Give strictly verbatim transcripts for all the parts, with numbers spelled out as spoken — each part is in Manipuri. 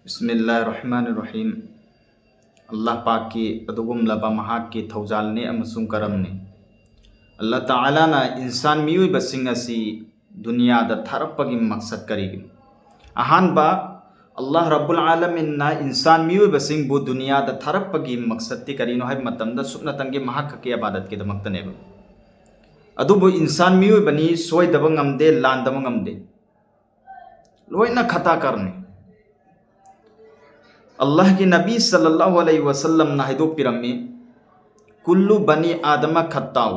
ꯕꯤꯁꯃꯤꯜꯂꯥꯍꯤꯔ ꯔꯍꯃꯥꯅꯤꯔ ꯔꯍꯤꯝ꯫ ꯑꯜꯂꯥꯍ ꯄꯥꯛꯀꯤ ꯑꯗꯨꯒꯨꯝꯂꯕ ꯃꯍꯥꯛꯀꯤ ꯊꯧꯖꯥꯜꯅꯤ ꯑꯃꯁꯨꯡ ꯀꯔꯝꯅꯤ꯫ ꯑꯜꯂꯥꯍ ꯇꯥꯂꯥꯅ ꯏꯟꯁꯥꯟ ꯃꯤꯑꯣꯏꯕꯁꯤꯡ ꯑꯁꯤ ꯗꯨꯅꯤꯌꯥꯗ ꯊꯥꯔꯛꯄꯒꯤ ꯃꯛꯁꯠ ꯀꯔꯤꯒꯤꯅꯣ? ꯑꯍꯥꯟꯕ, ꯑꯜꯂꯥꯍ ꯔꯕꯨꯜ ꯑꯥꯂꯃꯤꯟꯅ ꯏꯟꯁꯥꯟ ꯃꯤꯑꯣꯏꯕꯁꯤꯡꯕꯨ ꯗꯨꯅꯤꯌꯥꯗ ꯊꯥꯔꯛꯄꯒꯤ ꯃꯛꯁꯠꯇꯤ ꯀꯔꯤꯅꯣ ꯍꯥꯏꯕ ꯃꯇꯝꯗ ꯁꯨꯞꯅꯇꯪꯒꯤ ꯃꯍꯥꯛ ꯈꯛꯀꯤ ꯑꯕꯥꯗꯠꯀꯤꯗꯃꯛꯇꯅꯦꯕ꯫ ꯑꯗꯨꯕꯨ ꯏꯟꯁꯥꯟ ꯃꯤꯑꯣꯏꯕꯅꯤ, ꯁꯣꯏꯗꯕ ꯉꯝꯗꯦ, ꯂꯥꯟꯗꯕ ꯉꯝꯗꯦ, ꯂꯣꯏꯅ ꯈꯇꯥꯀꯥꯔꯅꯤ꯫ ꯑꯜꯂꯥꯍꯒꯤ ꯅꯕꯤ ꯁꯜꯂꯜꯂꯥꯍꯨ ꯑꯂꯩꯍꯤ ꯋꯁꯜꯂꯝꯅ ꯍꯥꯏꯗꯣꯛꯄꯤꯔꯝꯃꯤ, "ꯀꯨꯜꯂꯨ ꯕꯅꯤ ꯑꯥꯗꯃ ꯈꯠꯇꯥꯎ,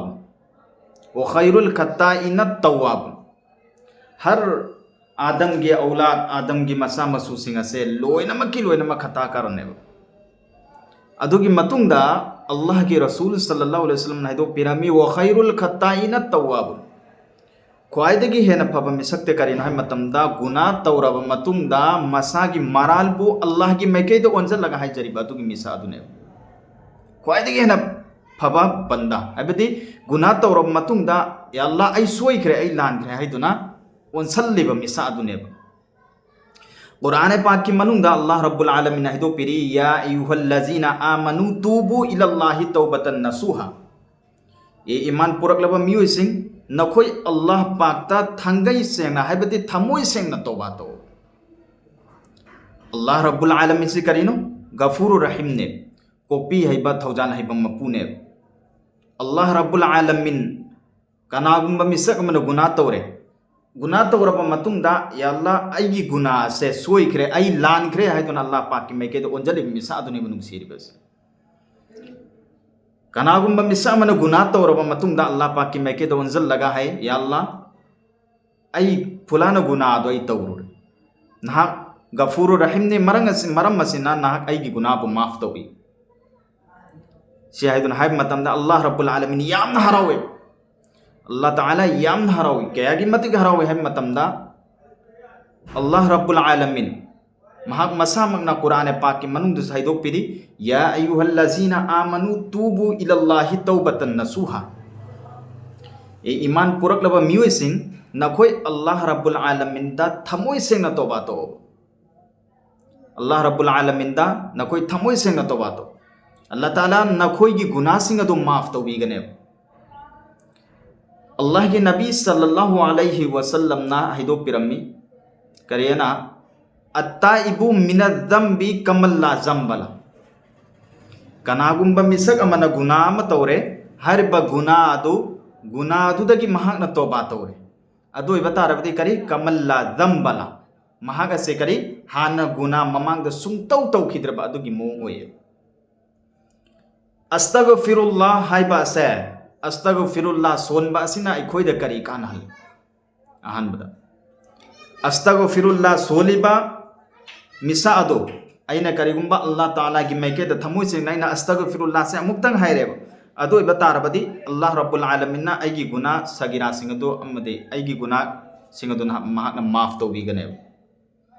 ꯋꯥ ꯈꯩꯔꯨꯜ ꯈꯠꯇꯥꯏꯅ ꯇꯧꯋꯥꯕ"꯫ ꯍꯔ ꯑꯥꯗꯝꯒꯤ ꯑꯧꯂꯥꯗ, ꯑꯥꯗꯝꯒꯤ ꯃꯆꯥ ꯃꯁꯨꯁꯤꯡ ꯑꯁꯦ ꯂꯣꯏꯅꯃꯛꯀꯤ ꯂꯣꯏꯅꯃꯛ ꯈꯇꯥꯀꯥꯔꯅꯦꯕ꯫ ꯑꯗꯨꯒꯤ ꯃꯇꯨꯡꯗ ꯑꯜꯂꯥꯍꯒꯤ ꯔꯁꯨꯜ ꯁꯜꯂꯜꯂꯥꯍꯨ ꯑꯂꯩꯍꯤ ꯋꯁꯜꯂꯝꯅ ꯍꯥꯏꯗꯣꯛꯄꯤꯔꯝꯃꯤ, "ꯋꯥ ꯈꯩꯔꯨꯜ ꯈꯠꯇꯥꯏꯅ ꯇꯧꯋꯥꯕ"꯫ ꯈ꯭ꯋꯥꯏꯗꯒꯤ ꯍꯦꯟꯅ ꯐꯕ ꯃꯤꯁꯛꯇꯤ ꯀꯔꯤꯅꯣ ꯍꯥꯏꯕ ꯃꯇꯝꯗ, ꯒꯨꯅꯥ ꯇꯧꯔꯕ ꯃꯇꯨꯡꯗ ꯃꯁꯥꯒꯤ ꯃꯔꯥꯜꯕꯨ ꯑꯜꯂꯥꯍꯒꯤ ꯃꯥꯏꯀꯩꯗ ꯑꯣꯟꯁꯤꯜꯂꯒ ꯍꯥꯏꯖꯔꯤꯕ ꯑꯗꯨꯒꯤ ꯃꯤꯁꯛ ꯑꯗꯨꯅꯦꯕ꯫ ꯈ꯭ꯋꯥꯏꯗꯒꯤ ꯍꯦꯟꯅ ꯐꯕ ꯕꯟꯗꯥ ꯍꯥꯏꯕꯗꯤ, ꯒꯨꯅꯥ ꯇꯧꯔꯕ ꯃꯇꯨꯡꯗ, "ꯌꯥ ꯑꯜꯂꯥꯍ, ꯑꯩ ꯁꯣꯏꯈ꯭ꯔꯦ, ꯑꯩ ꯂꯥꯟꯈ꯭ꯔꯦ" ꯍꯥꯏꯗꯨꯅ ꯑꯣꯟꯁꯤꯜꯂꯤꯕ ꯃꯤꯁꯛ ꯑꯗꯨꯅꯦꯕ꯫ ꯀꯨꯔꯥꯟ ꯄꯥꯛꯀꯤ ꯃꯅꯨꯡꯗ ꯑꯜꯂꯥꯍ ꯔꯕꯨꯜ ꯑꯥꯂꯃꯤꯟꯅ ꯍꯥꯏꯗꯣꯛꯄꯤꯔꯤ, "ꯌꯥ ꯑꯌꯨꯍꯜꯂꯖꯤꯅ ꯑꯥꯃꯅꯨ ꯇꯨꯕꯨ ꯏꯂꯜꯂꯥꯍꯤ ꯇꯧꯕꯇꯟ ꯅꯁꯨꯍꯥ"꯫ ꯑꯦ ꯏꯃꯥꯟ ꯄꯨꯔꯛꯂꯕ ꯃꯤꯑꯣꯏꯁꯤꯡ, ꯅꯈꯣꯏ ꯑꯜꯂꯥꯍ ꯄꯥꯛꯇ ꯊꯥꯡꯒꯩ ꯁꯦꯡꯅ, ꯍꯥꯏꯕꯗꯤ ꯊꯃꯣꯏ ꯁꯦꯡꯅ ꯇꯧꯕꯥ ꯇꯧ꯫ ꯑꯜꯂꯥꯍ ꯔꯕꯨꯜ ꯑꯥꯂꯃꯤꯟꯁꯤ ꯀꯔꯤꯅꯣ? ꯒꯐꯨꯔꯨ ꯔꯍꯤꯝꯅꯦ, ꯀꯣꯛꯄꯤ ꯍꯩꯕ, ꯊꯧꯖꯥꯜ ꯍꯩꯕ ꯃꯄꯨꯅꯦ꯫ ꯑꯜꯂꯥꯍ ꯔꯕꯨꯜ ꯑꯥꯂꯃꯤꯟ, ꯀꯅꯥꯒꯨꯝꯕ ꯃꯤꯁꯛ ꯑꯃꯅ ꯒꯨꯅꯥ ꯇꯧꯔꯦ, ꯒꯨꯅꯥ ꯇꯧꯔꯕ ꯃꯇꯨꯡꯗ, "ꯌꯥ ꯑꯜꯂꯥꯍ, ꯑꯩꯒꯤ ꯒꯨꯅꯥꯁꯦ ꯁꯣꯏꯈ꯭ꯔꯦ, ꯑꯩ ꯂꯥꯟꯈ꯭ꯔꯦ" ꯍꯥꯏꯗꯨꯅ ꯑꯜꯂꯥꯍ ꯄꯥꯛꯀꯤ ꯃꯥꯏꯀꯩꯗ ꯑꯣꯟꯁꯤꯜꯂꯤꯕ ꯃꯤꯁꯛ ꯑꯗꯨꯅꯦꯕ ꯅꯨꯡꯁꯤꯔꯤꯕꯁꯦ꯫ ꯀꯅꯥꯒꯨꯝꯕ ꯃꯤꯁꯛ ꯑꯃꯅ ꯒꯨꯅꯥ ꯇꯧꯔꯕ ꯃꯇꯨꯡꯗ ꯑꯜꯂꯥꯍ ꯄꯥꯛꯀꯤ ꯃꯥꯏꯀꯩꯗ ꯑꯣꯟꯁꯤꯜꯂꯒ ꯍꯥꯏ, "ꯌꯥ ꯑꯜꯂꯥꯍ, ꯑꯩ ꯐꯨꯂꯥꯅ ꯒꯨꯅꯥꯗꯣ ꯑꯩ ꯇꯧꯔꯨꯔꯦ, ꯅꯍꯥꯛ ꯒꯐꯨꯔꯨ ꯔꯍꯤꯝꯅꯤ, ꯃꯔꯝ ꯑꯁꯤ-, ꯃꯔꯝ ꯑꯁꯤꯅ ꯅꯍꯥꯛ ꯑꯩꯒꯤ ꯒꯨꯅꯥꯕꯨ ꯃꯥꯐ ꯇꯧꯕꯤ", ꯁꯤ ꯍꯥꯏꯗꯨꯅ ꯍꯥꯏꯕ ꯃꯇꯝꯗ ꯑꯜꯂꯥꯍ ꯔꯕꯨꯜ ꯑꯥꯂꯃꯤꯟ ꯌꯥꯝꯅ ꯍꯔꯥꯎꯋꯦ꯫ ꯑꯜꯂꯥꯍ ꯇꯥꯂꯥ ꯌꯥꯝꯅ ꯍꯔꯥꯎꯏ, ꯀꯌꯥꯒꯤ ꯃꯇꯤꯛ ꯍꯔꯥꯎꯏ ꯍꯥꯏꯕ ꯃꯇꯝꯗ, ꯑꯜꯂꯥꯍ ꯔꯕꯨꯜ ꯑꯥꯂꯃꯤꯟ ꯃꯍꯥꯛ ꯃꯁꯥꯃꯛꯅ ꯀꯨꯔꯥꯟ ꯄꯥꯛꯀꯤ ꯃꯅꯨꯡꯗꯁꯨ ꯍꯥꯏꯗꯣꯛꯄꯤꯔꯤ, "ꯌꯥ ꯑꯌꯨꯍꯜꯂꯖꯤꯅ ꯑꯥꯃꯅꯨ ꯇꯨꯕꯨ ꯏꯂꯜꯂꯥꯍꯤ ꯇꯧꯕꯇꯟ ꯅꯁꯨꯍꯥ"꯫ ꯑꯦ ꯏꯃꯥꯟ ꯄꯨꯔꯛꯂꯕ ꯃꯤꯑꯣꯏꯁꯤꯡ, ꯅꯈꯣꯏ ꯑꯜꯂꯥꯍ ꯔꯕꯨꯜ ꯑꯥꯂꯃꯤꯟꯗ ꯊꯃꯣꯏ ꯁꯦꯡꯅ ꯇꯧꯕꯥ ꯇꯧ꯫ ꯑꯜꯂꯥꯍ ꯔꯕꯨꯜ ꯑꯥꯂꯃꯤꯟꯗ ꯅꯈꯣꯏ ꯊꯃꯣꯏ ꯁꯦꯡꯅ ꯇꯧꯕꯥ ꯇꯧ꯫ ꯑꯜꯂꯥꯍ ꯇꯥꯂꯥ ꯅꯈꯣꯏꯒꯤ ꯒꯨꯅꯥꯁꯤꯡ ꯑꯗꯨ ꯃꯥꯐ ꯇꯧꯕꯤꯒꯅꯦꯕ꯫ ꯑꯜꯂꯥꯍꯒꯤ ꯅꯕꯤ ꯁꯜꯂꯜꯂꯥꯍꯨ ꯑꯂꯩꯍꯤ ꯋꯁꯜꯂꯝꯅ ꯍꯥꯏꯗꯣꯛꯄꯤꯔꯝꯃꯤ, ꯀꯔꯤꯅ? "ꯑꯠꯇꯥꯏꯕꯨ ꯃꯤꯅ ꯖꯝꯕꯤ ꯀꯃꯜꯂꯥ ꯖꯝꯕꯂꯥ"꯫ ꯀꯅꯥꯒꯨꯝꯕ ꯃꯤꯁꯛ ꯑꯃꯅ ꯒꯨꯅꯥ ꯑꯃ ꯇꯧꯔꯦ, ꯍꯥꯏꯔꯤꯕ ꯒꯨꯅꯥ ꯑꯗꯨ, ꯒꯨꯅꯥ ꯑꯗꯨꯗꯒꯤ ꯃꯍꯥꯛꯅ ꯇꯣꯕꯥ ꯇꯧꯔꯦ, ꯑꯗꯨ ꯑꯣꯏꯕ ꯇꯥꯔꯕꯗꯤ ꯀꯔꯤ? "ꯀꯃꯜꯂꯥ ꯖꯝꯕꯂꯥ"꯫ ꯃꯍꯥꯛ ꯑꯁꯦ ꯀꯔꯤ? ꯍꯥꯟꯅ ꯒꯨꯅꯥ ꯃꯃꯥꯡꯗ ꯁꯨꯡꯇꯧ ꯇꯧꯈꯤꯗ꯭ꯔꯕ ꯑꯗꯨꯒꯤ ꯃꯑꯣꯡ ꯑꯣꯏꯌꯦ꯫ "ꯑꯁꯇꯒꯐꯤꯔꯨꯜꯂꯥ" ꯍꯥꯏꯕ ꯑꯁꯦ, "ꯑꯁꯇꯒꯐꯤꯔꯨꯜꯂꯥ" ꯁꯣꯟꯕ ꯑꯁꯤꯅ ꯑꯩꯈꯣꯏꯗ ꯀꯔꯤ ꯀꯥꯟꯅꯍꯜꯂꯤ? ꯑꯍꯥꯟꯕꯗ, "ꯑꯁꯇꯒꯐꯤꯔꯨꯜꯂꯥ" ꯁꯣꯜꯂꯤꯕ ꯃꯤꯁꯛ ꯑꯗꯨ, ꯑꯩꯅ ꯀꯔꯤꯒꯨꯝꯕ ꯑꯜꯂꯥꯍ ꯇꯥꯂꯥꯒꯤ ꯃꯥꯏꯀꯩꯗ ꯊꯃꯣꯏ ꯁꯦꯡꯅ ꯑꯩꯅ "ꯑꯁꯇꯒꯐꯤꯔꯨꯜꯂꯥꯁꯦ" ꯑꯃꯨꯛꯇꯪ ꯍꯥꯏꯔꯦꯕ, ꯑꯗꯨ ꯑꯣꯏꯕ ꯇꯥꯔꯕꯗꯤ ꯑꯜꯂꯥꯍ ꯔꯕꯨꯜ ꯑꯥꯂꯃꯤꯟꯅ ꯑꯩꯒꯤ ꯒꯨꯅꯥ ꯁꯒꯤꯔꯥꯁꯤꯡ ꯑꯗꯨ ꯑꯃꯗꯤ ꯑꯩꯒꯤ ꯒꯨꯅꯥꯁꯤꯡ ꯑꯗꯨꯅ ꯃꯍꯥꯛꯅ ꯃꯥꯐ ꯇꯧꯕꯤꯒꯅꯦꯕ꯫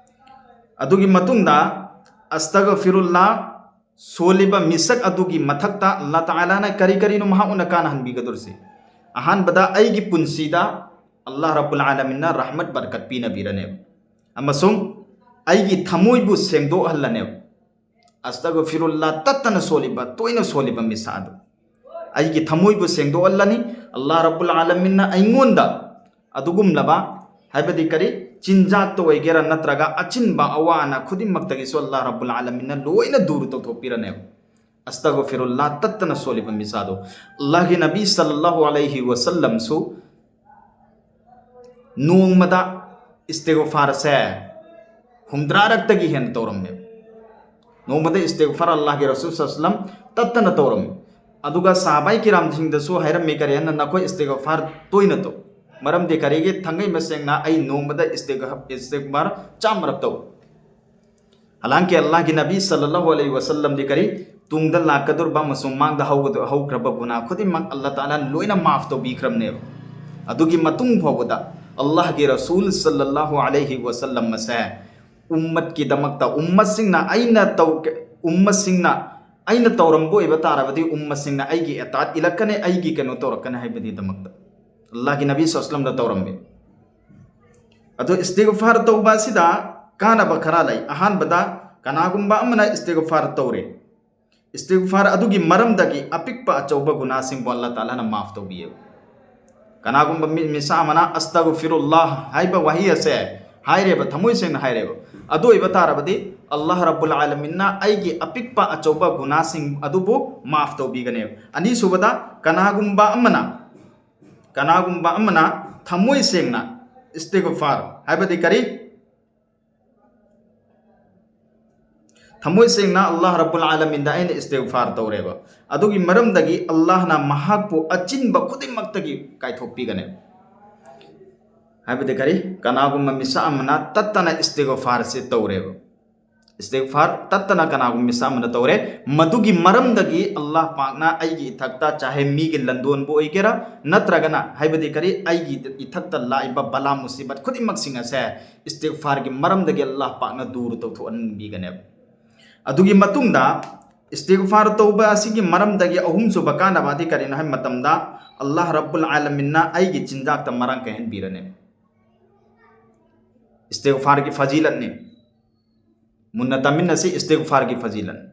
ꯑꯗꯨꯒꯤ ꯃꯇꯨꯡꯗ "ꯑꯁꯇꯒꯐꯤꯔꯨꯜꯂꯥ" ꯁꯣꯜꯂꯤꯕ ꯃꯤꯁꯛ ꯑꯗꯨꯒꯤ ꯃꯊꯛꯇ ꯑꯜꯂꯥꯍ ꯇꯥꯂꯥꯅ ꯀꯔꯤ ꯀꯔꯤꯅꯣ ꯃꯍꯥꯛꯅ ꯀꯥꯟꯅꯍꯟꯕꯤꯒꯗꯧꯔꯤꯁꯤ? ꯑꯍꯥꯟꯕꯗ, ꯑꯩꯒꯤ ꯄꯨꯟꯁꯤꯗ ꯑꯜꯂꯥꯍ ꯔꯕꯨꯜ ꯑꯥꯂꯃꯤꯟꯅ ꯔꯍꯃꯠ ꯕꯔꯀꯠ ꯄꯤꯅꯕꯤꯔꯅꯦꯕ, ꯑꯃꯁꯨꯡ ꯑꯩꯒꯤ ꯊꯃꯣꯏꯕꯨ ꯁꯦꯡꯗꯣꯛꯍꯜꯂꯅꯦꯕ꯫ "ꯑꯁꯇꯒꯐꯤꯔꯨꯜꯂꯥ" ꯇꯠꯇꯅ ꯁꯣꯜꯂꯤꯕ, ꯇꯣꯏꯅ ꯁꯣꯜꯂꯤꯕ ꯃꯤꯁꯛ ꯑꯗꯨ, ꯑꯩꯒꯤ ꯊꯃꯣꯏꯕꯨ ꯁꯦꯡꯗꯣꯛꯍꯜꯂꯅꯤ꯫ ꯑꯜꯂꯥꯍ ꯔꯕꯨꯜ ꯑꯥꯂꯃꯤꯟꯅ ꯑꯩꯉꯣꯟꯗ ꯑꯗꯨꯒꯨꯝꯂꯕ, ꯍꯥꯏꯕꯗꯤ ꯀꯔꯤ, ꯆꯤꯟꯖꯥꯛꯇ ꯑꯣꯏꯒꯦꯔꯥ ꯅꯠꯇ꯭ꯔꯒ ꯑꯆꯤꯟꯕ ꯑꯋꯥ ꯑꯅꯥ ꯈꯨꯗꯤꯡꯃꯛꯇꯒꯤꯁꯨ ꯑꯜꯂꯥꯍ ꯔꯕꯨꯜ ꯑꯥꯂꯃꯤꯟꯅ ꯂꯣꯏꯅ ꯗꯨꯔ ꯇꯧꯊꯣꯛꯄꯤꯔꯅꯦꯕ꯫ "ꯑꯁꯇꯒꯐꯤꯔꯨꯜꯂꯥ" ꯇꯠꯇꯅ ꯁꯣꯜꯂꯤꯕ ꯃꯤꯁꯛ ꯑꯗꯨ꯫ ꯑꯜꯂꯥꯍꯒꯤ ꯅꯕꯤ ꯁꯜꯂꯜꯂꯥꯍꯨ ꯑꯂꯩꯍꯤ ꯋꯁꯜꯂꯝꯁꯨ ꯅꯣꯡꯃꯗ ꯏꯁꯇꯤꯒꯐꯥꯔꯁꯦ ꯍꯨꯝꯗ꯭ꯔꯥꯔꯛꯇꯒꯤ ꯍꯦꯟꯅ ꯇꯧꯔꯝꯃꯦꯕ꯫ ꯅꯣꯡꯃꯗ ꯏꯁꯇꯤꯒꯐꯥꯔ ꯑꯜꯂꯥꯍꯒꯤ ꯔꯁꯨꯜ ꯁꯜꯂꯜꯂꯥꯍꯨ ꯑꯂꯩꯍꯤ ꯋꯁꯜꯂꯝ ꯇꯠꯇꯅ ꯇꯧꯔꯝꯃꯤ꯫ ꯑꯗꯨꯒ ꯁꯍꯥꯕꯥꯏ ꯀꯤꯔꯥꯝꯁꯤꯡꯗꯁꯨ ꯍꯥꯏꯔꯝꯃꯤ, ꯀꯔꯤ ꯍꯥꯏꯅ? "ꯅꯈꯣꯏ ꯏꯁꯇꯤꯒꯐꯥꯔ ꯇꯣꯏꯅ ꯇꯧ"꯫ ꯃꯔꯝꯗꯤ ꯀꯔꯤꯒꯤ? ꯊꯥꯡꯒꯩ ꯃꯁꯦꯡꯅ ꯑꯩ ꯅꯣꯡꯃꯗ ꯏꯁꯇꯤꯒ-, ꯏꯁꯇꯤꯒꯐꯥꯔ ꯆꯥꯝꯃꯔꯛ ꯇꯧ꯫ ꯍꯥꯂꯥꯡꯀꯤ ꯑꯜꯂꯥꯍꯒꯤ ꯅꯕꯤ ꯁꯜꯂꯜꯂꯥꯍꯨ ꯑꯂꯩꯍꯤ ꯋꯁꯜꯂꯝꯗꯤ ꯀꯔꯤ? ꯇꯨꯡꯗ ꯂꯥꯛꯀꯗꯧꯔꯤꯕ ꯑꯃꯁꯨꯡ ꯃꯥꯡꯗ ꯍꯧꯒꯗ-, ꯍꯧꯈ꯭ꯔꯕ ꯒꯨꯅꯥ ꯈꯨꯗꯤꯡꯃꯛ ꯑꯜꯂꯥꯍ ꯇꯥꯂꯥꯅ ꯂꯣꯏꯅ ꯃꯥꯐ ꯇꯧꯕꯤꯈ꯭ꯔꯕꯅꯦꯕ꯫ ꯑꯗꯨꯒꯤ ꯃꯇꯨꯡ ꯐꯥꯎꯕꯗ ꯑꯜꯂꯥꯍꯒꯤ ꯔꯁꯨꯜ ꯁꯜꯂꯜꯂꯥꯍꯨ ꯑꯂꯩꯍꯤ ꯋꯁꯜꯂꯝ ꯑꯁꯦ ꯎꯝꯃꯠꯀꯤꯗꯃꯛꯇ, ꯎꯝꯃꯠꯁꯤꯡꯅ ꯑꯩꯅ ꯇꯧ-, ꯎꯝꯃꯠꯁꯤꯡꯅ ꯑꯩꯅ ꯇꯧꯔꯝꯕ ꯑꯣꯏꯕ ꯇꯥꯔꯕꯗꯤ ꯎꯝꯃꯠꯁꯤꯡꯅ ꯑꯩꯒꯤ ꯑꯦꯇꯥꯠ ꯏꯜꯂꯛꯀꯅꯤ, ꯑꯩꯒꯤ ꯀꯩꯅꯣ ꯇꯧꯔꯛꯀꯅꯤ ꯍꯥꯏꯕꯒꯤꯗꯃꯛꯇ ꯑꯜꯂꯥꯍꯒꯤ ꯅꯕꯤ ꯁꯜꯂꯜꯂꯥꯍꯨ ꯑꯂꯩꯍꯤ ꯋꯁꯜꯂꯝꯗ ꯇꯧꯔꯝꯃꯤ꯫ ꯑꯗꯣ ꯏꯁꯇꯤꯒꯐꯥꯔ ꯇꯧꯕ ꯑꯁꯤꯗ ꯀꯥꯟꯅꯕ ꯈꯔ ꯂꯩ꯫ ꯑꯍꯥꯟꯕꯗ, ꯀꯅꯥꯒꯨꯝꯕ ꯑꯃꯅ ꯏꯁꯇꯤꯒꯐꯥꯔ ꯇꯧꯔꯦ, ꯏꯁꯇꯤꯒꯐꯥꯔ ꯑꯗꯨꯒꯤ ꯃꯔꯝꯗꯒꯤ ꯑꯄꯤꯛꯄ ꯑꯆꯧꯕ ꯒꯨꯅꯥꯁꯤꯡꯕꯨ ꯑꯜꯂꯥ ꯇꯥꯂꯥꯅ ꯃꯥꯐ ꯇꯧꯕꯤꯌꯦꯕ꯫ ꯀꯅꯥꯒꯨꯝꯕ ꯃꯤ, ꯃꯤꯁꯛ ꯑꯃꯅ "ꯑꯁꯇꯒꯐꯤꯔꯨꯜꯂꯥꯍ" ꯍꯥꯏꯕ ꯋꯥꯍꯩ ꯑꯁꯦ ꯍꯥꯏꯔꯦꯕ, ꯊꯃꯣꯏ ꯁꯦꯡꯅ ꯍꯥꯏꯔꯦꯕ, ꯑꯗꯨ ꯑꯣꯏꯕ ꯇꯥꯔꯕꯗꯤ ꯑꯜꯂꯥꯍ ꯔꯕꯨꯜ ꯑꯥꯂꯃꯤꯟꯅ ꯑꯩꯒꯤ ꯑꯄꯤꯛꯄ ꯑꯆꯧꯕ ꯒꯨꯅꯥꯁꯤꯡ ꯑꯗꯨꯕꯨ ꯃꯥꯐ ꯇꯧꯕꯤꯒꯅꯦꯕ꯫ ꯑꯅꯤꯁꯨꯕꯗ, ꯀꯅꯥꯒꯨꯝꯕ ꯑꯃꯅ, ꯀꯅꯥꯒꯨꯝꯕ ꯑꯃꯅ ꯊꯃꯣꯏ ꯁꯦꯡꯅ ꯏꯁꯇꯤꯒꯐꯥꯔ ꯍꯥꯏꯕꯗꯤ ꯀꯔꯤ? ꯊꯃꯣꯏ ꯁꯦꯡꯅ ꯑꯜꯂꯥꯍ ꯔꯕꯨꯜ ꯑꯥꯂꯃꯤꯟꯗ ꯑꯩꯅ ꯏꯁꯇꯤꯒꯐꯥꯔ ꯇꯧꯔꯦꯕ, ꯑꯗꯨꯒꯤ ꯃꯔꯝꯗꯒꯤ ꯑꯜꯂꯥꯍꯅ ꯃꯍꯥꯛꯄꯨ ꯑꯆꯤꯟꯕ ꯈꯨꯗꯤꯡꯃꯛꯇꯒꯤ ꯀꯥꯏꯊꯣꯛꯄꯤꯒꯅꯦꯕ꯫ ꯍꯥꯏꯕꯗꯤ ꯀꯔꯤ? ꯀꯅꯥꯒꯨꯝꯕ ꯃꯤꯁꯛ ꯑꯃꯅ ꯇꯠꯇꯅ ꯏꯁꯇꯤꯒꯐꯥꯔꯁꯦ ꯇꯧꯔꯦꯕ, ꯏꯁꯇꯤꯒꯐꯥꯔ ꯇꯠꯇꯅ ꯀꯅꯥꯒꯨꯝꯕ ꯃꯤꯁꯛ ꯑꯃꯅ ꯇꯧꯔꯦ, ꯃꯗꯨꯒꯤ ꯃꯔꯝꯗꯒꯤ ꯑꯜꯂꯥꯍ ꯄꯥꯛꯅ ꯑꯩꯒꯤ ꯏꯊꯛꯇ, ꯆꯥꯍꯦ ꯃꯤꯒꯤ ꯂꯟꯗꯣꯟꯕꯨ ꯑꯣꯏꯒꯦꯔꯥ, ꯅꯠꯇ꯭ꯔꯒꯅ ꯍꯥꯏꯕꯗꯤ ꯀꯔꯤ, ꯑꯩꯒꯤ ꯏꯊꯛꯇ ꯂꯥꯛꯏꯕ ꯕꯂꯥ ꯃꯨꯁꯤꯕꯠ ꯈꯨꯗꯤꯡꯃꯛꯁꯤꯡ ꯑꯁꯦ ꯏꯁꯇꯤꯒꯐꯥꯔꯒꯤ ꯃꯔꯝꯗꯒꯤ ꯑꯜꯂꯥꯍ ꯄꯥꯛꯅ ꯗꯨꯔ ꯇꯧꯊꯣꯛꯍꯟꯕꯤꯒꯅꯦꯕ꯫ ꯑꯗꯨꯒꯤ ꯃꯇꯨꯡꯗ ꯏꯁꯇꯤꯒꯐꯥꯔ ꯇꯧꯕ ꯑꯁꯤꯒꯤ ꯃꯔꯝꯗꯒꯤ ꯑꯍꯨꯝꯁꯨꯕ ꯀꯥꯟꯅꯕ ꯑꯗꯤ ꯀꯔꯤꯅꯣ ꯍꯥꯏꯕ ꯃꯇꯝꯗ, ꯑꯜꯂꯥꯍ ꯔꯕꯨꯜ ꯑꯥꯂꯃꯤꯟꯅ ꯑꯩꯒꯤ ꯆꯤꯟꯖꯥꯛꯇ ꯃꯔꯥꯡ ꯀꯥꯏꯍꯟꯕꯤꯔꯅꯦꯕ꯫ ꯏꯁꯇꯤꯒꯐꯥꯔꯒꯤ ꯐꯖꯤꯂꯠꯅꯤ꯫ ꯃꯨꯟꯅ ꯇꯥꯃꯤꯟꯅꯁꯤ ꯏꯁꯇꯤꯒꯐꯥꯔꯒꯤ ꯐꯖꯤꯂꯠ꯫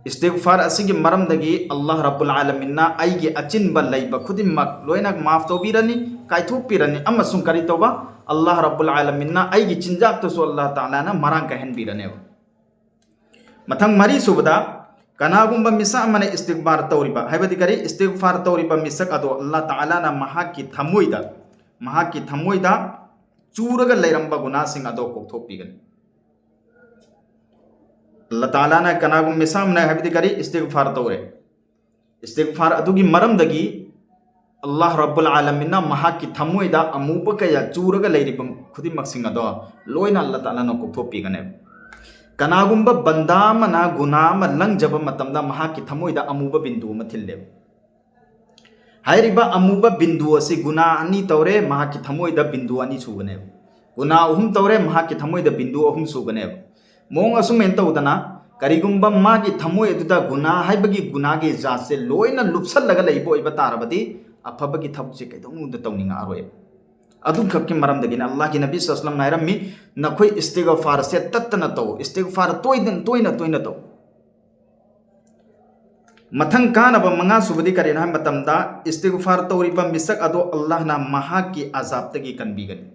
ꯏꯁꯇꯤꯒꯐꯥꯔ ꯑꯁꯤꯒꯤ ꯃꯔꯝꯗꯒꯤ ꯑꯜꯂꯥꯍ ꯔꯕꯨꯜ ꯑꯥꯂꯃꯤꯟꯅ ꯑꯩꯒꯤ ꯑꯆꯤꯟꯕ ꯂꯩꯕ ꯈꯨꯗꯤꯡꯃꯛ ꯂꯣꯏꯅ ꯃꯥꯐ ꯇꯧꯕꯤꯔꯅꯤ, ꯀꯥꯏꯊꯣꯛꯄꯤꯔꯅꯤ, ꯑꯃꯁꯨꯡ ꯀꯔꯤ ꯇꯧꯕ? ꯑꯜꯂꯥꯍ ꯔꯕꯨꯜ ꯑꯥꯂꯃꯤꯟꯅ ꯑꯩꯒꯤ ꯆꯤꯟꯖꯥꯛꯇꯁꯨ ꯑꯜꯂꯥꯍ ꯇꯥꯂꯥꯅ ꯃꯔꯥꯡ ꯀꯥꯏꯍꯟꯕꯤꯔꯅꯦꯕ꯫ ꯃꯊꯪ ꯃꯔꯤꯁꯨꯕꯗ, ꯀꯅꯥꯒꯨꯝꯕ ꯃꯤꯁꯛ ꯑꯃꯅ ꯏꯁꯇꯤꯒꯐꯥꯔ ꯇꯧꯔꯤꯕ, ꯍꯥꯏꯕꯗꯤ ꯀꯔꯤ? ꯏꯁꯇꯤꯒꯐꯥꯔ ꯇꯧꯔꯤꯕ ꯃꯤꯁꯛ ꯑꯗꯣ ꯑꯜꯂꯥꯍ ꯇꯥꯂꯥꯅ ꯃꯍꯥꯛꯀꯤ ꯊꯃꯣꯏꯗ, ꯃꯍꯥꯛꯀꯤ ꯊꯃꯣꯏꯗ ꯆꯨꯔꯒ ꯂꯩꯔꯝꯕ ꯒꯨꯅꯥꯁꯤꯡ ꯑꯗꯣ ꯀꯣꯛꯊꯣꯛꯄꯤꯒꯅꯤ꯫ ꯑꯜꯂꯥꯍ ꯇꯥꯂꯥꯅ ꯀꯅꯥꯒꯨꯝꯕ ꯃꯤꯁꯛ ꯑꯃꯅ, ꯍꯥꯏꯕꯗꯤ ꯀꯔꯤ? ꯏꯁꯇꯤꯒꯐꯥꯔ ꯇꯧꯔꯦ, ꯏꯁꯇꯤꯒꯐꯥꯔ ꯑꯗꯨꯒꯤ ꯃꯔꯝꯗꯒꯤ ꯑꯜꯂꯥꯍ ꯔꯕꯨꯜ ꯑꯥꯂꯃꯤꯟꯅ ꯃꯍꯥꯛꯀꯤ ꯊꯃꯣꯏꯗ ꯑꯃꯨꯕ ꯀꯌꯥ ꯆꯨꯔꯒ ꯂꯩꯔꯤꯕ ꯈꯨꯗꯤꯡꯃꯛꯁꯤꯡ ꯑꯗꯣ ꯂꯣꯏꯅ ꯑꯜꯂꯥꯍ ꯇꯥꯂꯥꯅ ꯀꯣꯛꯊꯣꯛꯄꯤꯒꯅꯦꯕ꯫ ꯀꯅꯥꯒꯨꯝꯕ ꯕꯟꯗꯥ ꯑꯃꯅ ꯒꯨꯅꯥ ꯑꯃ ꯂꯪꯖꯕ ꯃꯇꯝꯗ ꯃꯍꯥꯛꯀꯤ ꯊꯃꯣꯏꯗ ꯑꯃꯨꯕ ꯕꯤꯟꯗꯨ ꯑꯃ ꯊꯤꯜꯂꯦꯕ꯫ ꯍꯥꯏꯔꯤꯕ ꯑꯃꯨꯕ ꯕꯤꯟꯗꯨ ꯑꯁꯤ ꯒꯨꯅꯥ ꯑꯅꯤ ꯇꯧꯔꯦ, ꯃꯍꯥꯛꯀꯤ ꯊꯃꯣꯏꯗ ꯕꯤꯟꯗꯨ ꯑꯅꯤ ꯁꯨꯒꯅꯦꯕ꯫ ꯒꯨꯅꯥ ꯑꯍꯨꯝ ꯇꯧꯔꯦ, ꯃꯍꯥꯛꯀꯤ ꯊꯃꯣꯏꯗ ꯕꯤꯟꯗꯨ ꯑꯍꯨꯝ ꯁꯨꯒꯅꯦꯕ꯫ ꯃꯑꯣꯡ ꯑꯁꯨꯝꯍꯥꯏꯅ ꯇꯧꯗꯅ, ꯀꯔꯤꯒꯨꯝꯕ ꯃꯥꯒꯤ ꯊꯃꯣꯏ ꯑꯗꯨꯗ ꯒꯨꯅꯥ ꯍꯥꯏꯕꯒꯤ ꯒꯨꯅꯥꯒꯤ ꯖꯥꯠꯁꯦ ꯂꯣꯏꯅ ꯂꯨꯞꯁꯜꯂꯒ ꯂꯩꯕ ꯑꯣꯏꯕ ꯇꯥꯔꯕꯗꯤ, ꯑꯐꯕꯒꯤ ꯊꯕꯛꯁꯦ ꯀꯩꯗꯧꯅꯨꯡꯗ ꯇꯧꯅꯤꯡꯉꯛꯑꯔꯣꯏꯕ꯫ ꯑꯗꯨꯈꯛꯀꯤ ꯃꯔꯝꯗꯒꯤꯅꯤ ꯑꯜꯂꯥꯍꯒꯤ ꯅꯕꯤ ꯁꯜꯂꯝꯅ ꯍꯥꯏꯔꯝꯃꯤ, "ꯅꯈꯣꯏ ꯏꯁꯇꯤꯒꯐꯥꯔꯁꯦ ꯇꯠꯇꯅ ꯇꯧ, ꯏꯁꯇꯤꯒꯐꯥꯔ ꯇꯣꯏꯅ ꯇꯣꯏꯅ ꯇꯧ꯫ ꯃꯊꯪ ꯀꯥꯅꯕ ꯃꯉꯥ ꯁꯨꯕꯗꯤ ꯀꯔꯤꯅꯣ ꯍꯥꯏꯕ ꯃꯇꯝꯗ, ꯏꯁꯇꯤꯒꯐꯥꯔ ꯇꯧꯔꯤꯕ ꯃꯤꯁꯛ ꯑꯗꯣ ꯑꯜꯂꯥꯍꯅ ꯃꯍꯥꯛꯀꯤ ꯑꯖꯥꯕꯇꯒꯤ ꯀꯟꯕꯤꯒꯅꯤ"꯫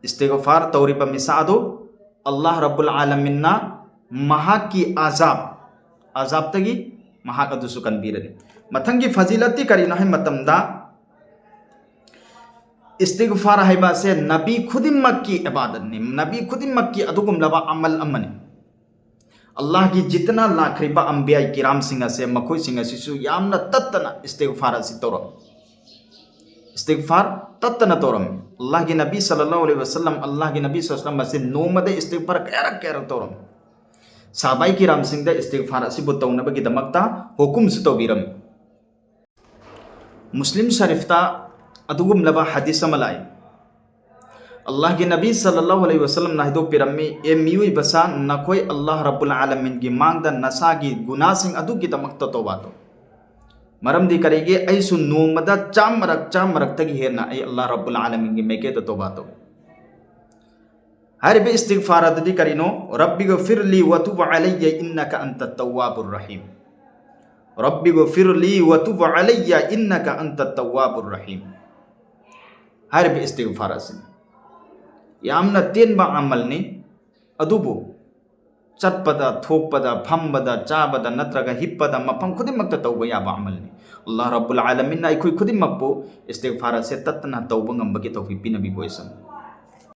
ꯏꯁꯇꯤꯒꯐꯥꯔ ꯇꯧꯔꯤꯕ ꯃꯤꯁꯛ ꯑꯗꯨ ꯑꯜꯂꯥꯍ ꯔꯕꯨꯜ ꯑꯥꯂꯃꯤꯟꯅ ꯃꯍꯥꯛꯀꯤ ꯑꯖꯥꯕ, ꯑꯖꯥꯕꯇꯒꯤ ꯃꯍꯥꯛ ꯑꯗꯨꯁꯨ ꯀꯟꯕꯤꯔꯅꯤ꯫ ꯃꯊꯪꯒꯤ ꯐꯖꯤꯂꯠꯇꯤ ꯀꯔꯤꯅꯣ ꯍꯥꯏꯕ ꯃꯇꯝꯗ, ꯏꯁꯇꯤꯒꯐꯥꯔ ꯍꯥꯏꯕ ꯑꯁꯦ ꯅꯕꯤ ꯈꯨꯗꯤꯡꯃꯛꯀꯤ ꯏꯕꯥꯗꯠꯅꯤ, ꯅꯕꯤ ꯈꯨꯗꯤꯡꯃꯛꯀꯤ ꯑꯗꯨꯒꯨꯝꯂꯕ ꯑꯃꯜ ꯑꯃꯅꯤ꯫ ꯑꯜꯂꯥꯍꯒꯤ ꯖꯤꯠꯇꯅ ꯂꯥꯛꯈ꯭ꯔꯤꯕ ꯑꯝꯕꯤꯌꯥ ꯀꯤꯔꯥꯝꯁꯤꯡ ꯑꯁꯦ, ꯃꯈꯣꯏꯁꯤꯡ ꯑꯁꯤꯁꯨ ꯌꯥꯝꯅ ꯇꯠꯇꯅ ꯏꯁꯇꯤꯒꯐꯥꯔ ꯑꯁꯤ ꯇꯧꯔꯝꯃꯤ꯫ ꯏꯁꯇꯤꯒꯐꯥꯔ ꯇꯠꯇꯅ ꯇꯧꯔꯝꯃꯤ꯫ ꯑꯜꯂꯥꯍꯒꯤ ꯅꯕꯤ ꯁꯜꯂꯜꯂꯥꯍꯨ ꯑꯂꯩꯍꯤ ꯋꯁꯜꯂꯝ, ꯑꯜꯂꯥꯍꯒꯤ ꯅꯕꯤ ꯁꯜꯂꯜꯂꯥꯍꯨ ꯑꯂꯩꯍꯤ ꯋꯁꯜꯂꯝ ꯑꯁꯤ ꯅꯣꯡꯃꯗ ꯏꯁꯇꯤꯒꯐꯥꯔ ꯀꯌꯥꯔꯛ ꯀꯌꯥꯔꯛ ꯇꯧꯔꯝꯃꯤ꯫ ꯁꯍꯥꯕꯥꯏ ꯀꯤꯔꯥꯝꯁꯤꯡꯗ ꯏꯁꯇꯤꯒꯐꯥꯔ ꯑꯁꯤꯕꯨ ꯇꯧꯅꯕꯒꯤꯗꯃꯛꯇ ꯍꯨꯀꯨꯝꯁꯨ ꯇꯧꯕꯤꯔꯝꯃꯤ꯫ ꯃꯨꯁꯂꯤꯝ ꯁꯔꯤꯐꯇ ꯑꯗꯨꯒꯨꯝꯂꯕ ꯍꯗꯤꯁ ꯑꯃ ꯂꯥꯛꯏ꯫ ꯑꯜꯂꯥꯍꯒꯤ ꯅꯕꯤ ꯁꯜꯂꯜꯂꯥꯍꯨ ꯑꯂꯩꯍꯤ ꯋꯁꯜꯂꯝꯅ ꯍꯥꯏꯗꯣꯛꯄꯤꯔꯝꯃꯤ, "ꯑꯦ ꯃꯤꯑꯣꯏꯕ ꯁꯥ, ꯅꯈꯣꯏ ꯑꯜꯂꯥꯍ ꯔꯕꯨꯜ ꯑꯥꯂꯃꯤꯟꯒꯤ ꯃꯥꯡꯗ ꯅꯁꯥꯒꯤ ꯒꯨꯅꯥꯁꯤꯡ ꯑꯗꯨꯒꯤꯗꯃꯛꯇ ꯇꯧꯕ ꯇꯧ꯫ ꯃꯔꯝꯗꯤ ꯀꯔꯤꯒꯤ? ꯑꯩꯁꯨ ꯅꯣꯡꯃꯗ ꯆꯥꯝꯃꯔꯛ, ꯆꯥꯝꯃꯔꯛꯇꯒꯤ ꯍꯦꯟꯅ ꯑꯩ ꯑꯜꯂꯥꯍ ꯔꯕꯨꯜ ꯑꯥꯂꯃꯤꯟꯒꯤ ꯃꯥꯏꯀꯩꯗ ꯇꯧꯕ ꯇꯧꯏ"꯫ ꯍꯥꯏꯔꯤꯕ ꯏꯁꯇꯤꯒꯐꯥꯔ ꯑꯗꯨꯗꯤ ꯀꯔꯤꯅꯣ? "ꯔꯕꯤꯒ ꯐꯤꯔꯂꯤ ꯋꯇꯨꯕ ꯑꯂꯩꯌ ꯏꯟꯅꯀ ꯑꯟꯇ ꯇꯧꯋꯥꯕꯨꯔ ꯔꯍꯤꯝ꯫ ꯔꯕꯤꯒ ꯐꯤꯔꯂꯤ ꯋꯇꯨꯕ ꯑꯂꯩꯌ ꯏꯟꯅꯀ ꯑꯟꯇ ꯇꯧꯋꯥꯕꯨꯔ ꯔꯍꯤꯝ"꯫ ꯍꯥꯏꯔꯤꯕ ꯏꯁꯇꯤꯒꯐꯥꯔ ꯑꯁꯤꯅꯤ꯫ ꯌꯥꯝꯅ ꯇꯦꯟꯕ ꯑꯃꯜꯅꯤ, ꯑꯗꯨꯕꯨ ꯆꯠꯄꯗ, ꯊꯣꯛꯄꯗ, ꯐꯝꯕꯗ, ꯆꯥꯕꯗ ꯅꯠꯇ꯭ꯔꯒ ꯍꯤꯞꯄꯗ, ꯃꯐꯝ ꯈꯨꯗꯤꯡꯃꯛꯇ ꯇꯧꯕ ꯌꯥꯕ ꯑꯃꯜꯅꯤ꯫ ꯑꯜꯂꯥꯍ ꯔꯕꯨꯜ ꯑꯥꯂꯃꯤꯟꯅ ꯑꯩꯈꯣꯏ ꯈꯨꯗꯤꯡꯃꯛꯄꯨ ꯏꯁꯇꯤꯒꯐꯥꯔ ꯑꯁꯦ ꯇꯠꯇꯅ ꯇꯧꯕ ꯉꯝꯕꯒꯤ ꯇꯧꯐꯤꯛ ꯄꯤꯅꯕꯤꯕ ꯑꯣꯏꯁꯅꯨ꯫